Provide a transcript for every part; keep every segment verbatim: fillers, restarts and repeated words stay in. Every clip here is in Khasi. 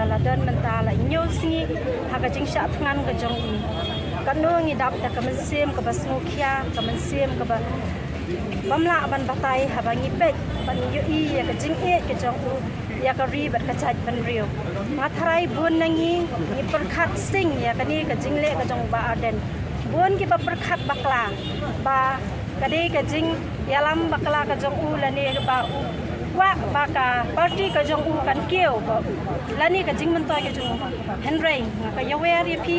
La don mynta la hynñiew sngi ha ka jingshah thngan ka jong i. Kano ngi dap da ka mynsiem kaba sngewkhia, ka mynsiem kaba bym lah ban batai haba ngi peit ban ïohi ïa ka jingïeit ka jong u ïa ka ri bad ka jaitbynriew. Nga tharai bun na ngi ngi pyrkhat sting ïa kane ka jingleh ka jong u Bah Ardent. Bun kiba pyrkhat bakla ba ka dei ka jingïalam bakla ka jong u lane ba u kwah ba ka party ka jong u kan kiew ba u lane ka jingmyntoi ka jong u. Hynrei nga ka ïawer ïa phi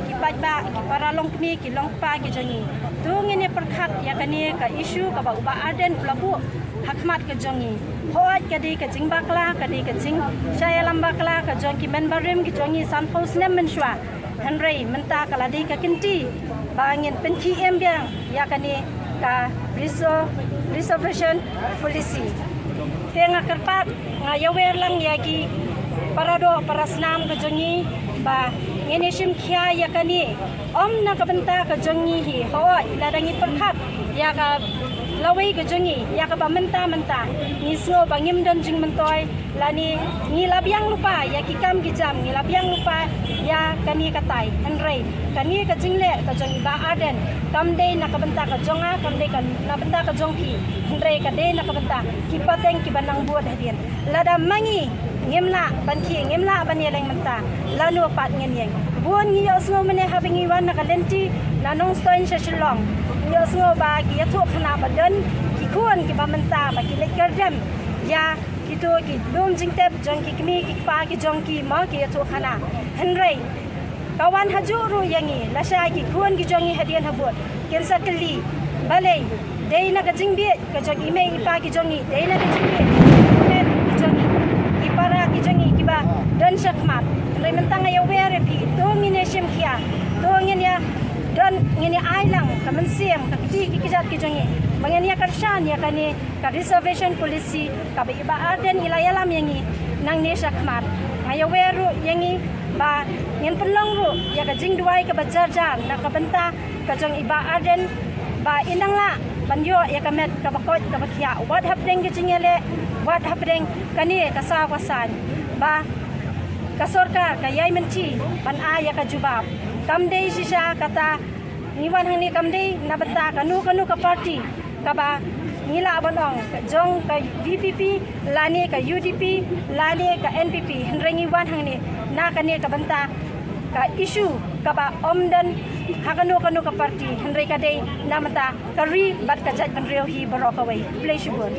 ki paidbah, ki para longkmie, ki longkpa ki jong ngi. To ngin ïa pyrkhat ïa kane ka issue kaba u Bah Ardent u la buh ha khmat ka jong ngi. Hooid ka dei ka jingbakla, ka dei ka jingshah ïalam bakla ka jong ki member rim ki jong ngi sanphew snem mynshuwa. Hynrei mynta ka la dei ka kynti ba ngin pynkhie em biang ïa kane ka reso-, reservation policy. Te nga kyrpad, nga ïawer lang ïa ki para doh para snam ka jong ngi ba ngin ïa shim khia ïa kane. Ym na ka bynta ka jong ngi hi, hooid lada ngi pyrkhat ïa ka lawei ka jong ngi, ïa kaba mynta mynta ngi sngew ba ngim don jingmyntoi, lane ngi la biang lypa ïa ki kam ki jam, ngi la biang lypa ïa kane ka tai. Hynrei kane ka jingleh ka jong i Bah Ardent kam dei na ka bynta ka jong nga, kam dei ka na bynta ka jong phi. Hynrei ka dei na ka bynta ki pateng kiba nang bud hadien. Lada ma ngi ngim lah ban khie, ngim lah ban ïaleng mynta, lano pat ngin ïeng? Bun ngi ïohsngew mynne haba ngi wan na ka lynti na Nongstoiñ sha Shillong, ngi ïohsngew ba ki ïathuhkhana ba don ki khun kiba mynta ba ki leit kyrdem ïa kito ki lum jingtep jong ki kmie ki kpa ki jong ki, mo, ki ïathuhkhana. Hynrei ka wan hajuh ruh ïa ngi, lashai ki khun ki jong ngi hadien habud kin sa kylli, balei? Dei na ka jingbieit ka jong i mei i pa ki jong ngi, dei na ka jingbieit ka jong ngi, ki para ki jong ngi kiba don sha khmat. Hynrei mynta nga ïawer ïa phi, to ngin ïa shim khia, to ngin ïa don, ngin ïa ai lang ka mynsiem, ka kti ki kjat ki jong ngi ba ngin ïa kyrshan ïa kane ka reservation policy kaba i Bah Ardent i la ïalam ïa ngi nangne sha khmat. Nga ïawer ruh ïa ngi ba ngin pynlong ruh ïa ka jingduwai kaba jar jar na ka bynta ka jong i Bah Ardent ba in dang lah ban ïoh ïa ka met kaba koit kaba khiah wat hapdeng ka jingïaleh, wat hapdeng kane ka saw ka saiñ, ba ka sorkar ka ïai mynthi ban ai ïa ka jubab. Kam dei shisha kata ngi wan hangne, kam dei na bynta kano kano ka party kaba ngi lah ban ong ka jong ka V P P lane ka U D P lane ka N P P. Hynrei ngi wan hangne na kane ka bynta ka issue kaba ym don ha kano kano ka party, hynrei ka dei na bynta ka ri bad ka jaitbynriew hi baroh kawei. Khublei shibun.